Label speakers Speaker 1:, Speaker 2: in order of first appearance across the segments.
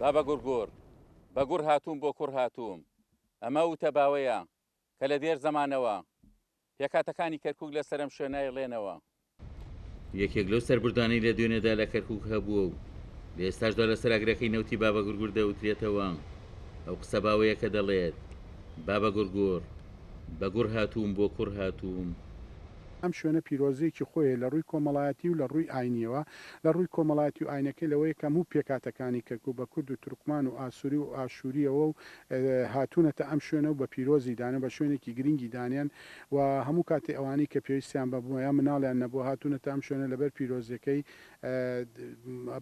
Speaker 1: بابە گوڕگوڕ، بە گوڕ هاتووم بۆ کوڕ هاتووم. ئەمە وتە باوەیە کە لە دێر زەمانەوە پێکهاتەکانی کەرکووک لەسەر ئەم شوێنە ئەیڵێنەوە. یەکێک لەو سەربردانەی لە دوێنێدا لە کەرکووک هەبووە و لە ئێستاشدا لەسەر ئاگرەکەی نەوتی بابەگورگور دەوترێتەوە، ئەو قسە باوەیە کە دەڵێت، بابەگورگور، بە گوڕ هاتووم بۆ کوڕ هاتووم.
Speaker 2: ئەم شوێنە پیرۆزییەکی خۆی هەیە لە ڕووی کۆمەڵایەتی و لە ڕووی ئاینییەوە، لە ڕووی کۆمەڵایەتی و ئاینەکەی لەوەیە کە هەموو پێکهاتەکانی کەرکووک بە کورد و تورکمان و ئاسووری و ئاشوورییەوە و هاتوونەتە ئەم شوێنە و بە پیرۆزی دانێن بە شوێنێکی گرنگی دانێن و هەموو کاتێ ئەوانەی کە پێویستیان بە بووە یان مناڵیان نەبووە هاتوونەتە ئەم شوێنە لەبەر پیرۆزیەکەی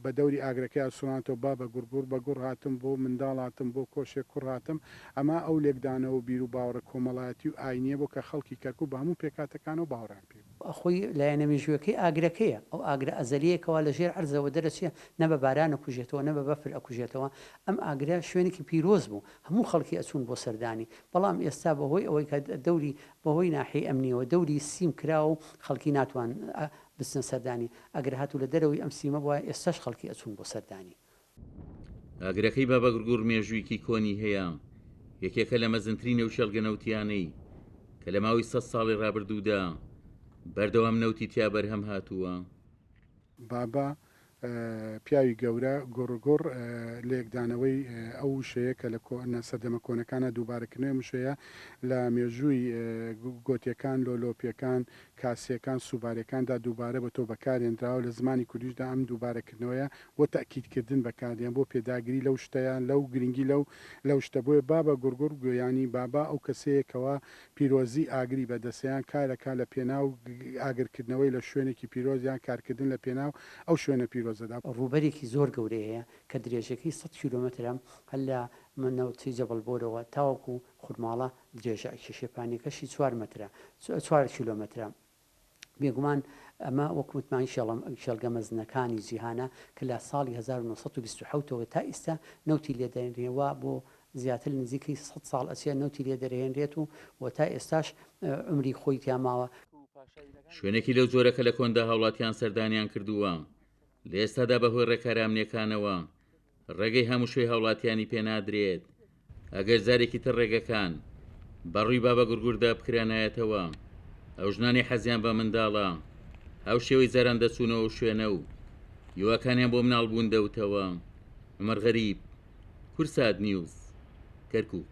Speaker 2: بە دەوری ئاگرەکەیا سوڕانتەوە بابە گوڕگوڕ بە گوڕ هاتم بۆ منداڵ هاتم بۆ کۆشێک کوڕ هاتم ئەمە ئەو لێکدانەوە و بیروباوەڕە کۆمەڵایەتی و ئاینیە بۆ کە خەڵکی کەرکوک بە هەموو پێکهاتەکانەوە باوەڕیان پێی بوو.
Speaker 3: خۆی لایەنە مێژوویەکەی ئاگرەکەیە، ئەو ئاگرە ئەزەلییە کەوا لە ژێر عەرزەوە دەرەچێ نە بە باران ئەکوژێتەوە نە بە بەفر ئەکوژێتەوە، ئەم ئاگرە شوێنێکی پیرۆز بوو هەموو خەڵکی ئەچوون بۆ سەردانی، بەڵام ئێستا بەهۆی ئەوەی کە دەوری بەهۆی ناحیەی ئەمنیەوە دەوری سیم کراوە و خەڵکی ناتوان بچنە سەردانی، ئەگەر هاتوو لە دەرەوەی ئەم سیمە بوایە ئێستاش خەڵکی ئەچوون بۆ سەردانی.
Speaker 1: ئاگرەکەی بابەگوڕگوڕ مێژوویکی کۆنی هەیە، یەکێکە لە مەزنترین ئەو کێڵگە نەوتییانەی کە لە ماوەی سەد ساڵی ڕابردوودا بەردەوام نەوتی تیا بەرهەم هاتووە.
Speaker 2: بابا، پیاوی گەورە، گوڕگوڕ، لێکدانەوەی ئەو وشەیە کە لە سەردەمە کۆنەکانا دووبارەکردنەوەی ئەم وشەیە لە مێژووی گۆتیەکان، لۆلۆپیەکان، کاسیەکان، سوباریەکاندا دووبارە بە تۆ بەکارهێنراوە، لە زمانی کوردیشدا ئەم دووبارەکردنەوەیە بۆ تەئکیدکردن بەکاردێن، بۆ پێداگری لەو شتە یان لەو گرنگی لەو لەو شتە، بۆیە بابە گوڕگوڕ یانی بابا ئەو کەسەیە کەوا پیرۆزی ئاگری بەدەستە یان کارەکا لە پێناو ئاگرکردنەوەی لە شوێنێکی پیرۆز یان کارکردن لە پێناو ئەو شوێنە پیرۆزەدا.
Speaker 3: ڕووبەرێکی زۆر گەورەی هەیە کە درێژەکەی سەد کیلۆمەترە هەر لە ناوچەی جەبەڵ بۆرەوە تاوەکو خورماڵە درێژە ئەکێشێ پانیەکەشی چوار مەترە چوار کیلۆمەترە. بێگومان ئەمە وەک وتمان کێڵگە مەزنەکانی جیهانە کە لە ساڵی 1927 ەوە تا ئیستا نەوتی لێ دەرێنرێ وا بۆ زیاتر لە نزیکەی سەد ساڵ ئەچێ نەوتی لێ دەرهێنرێت و و تا ئێستاش عومری خۆی تیا ماوە.
Speaker 1: شوێنێکی لەو جۆرە کە لە کۆندا هاوڵاتیان سەردانیان کردووە، لە ئێستادا بەهۆی ڕێکارە ئەمنییەکانەوە ڕێگەی هاموشۆی هاوڵاتیانی پێنادرێت، ئەگەر جارێکی تر ڕێگەکان بە ڕووی بابەگورگوردا بکرانایەتەوە، ئەو ژنانەی حەزیان بە منداڵە هاوشێوەی جاران دەچوونەوە ئەو شوێنە و هیواکانیان بۆ مناڵبوون دەوتەوە. عومەر غەریب، کوردسات نیوز، کەرکوک.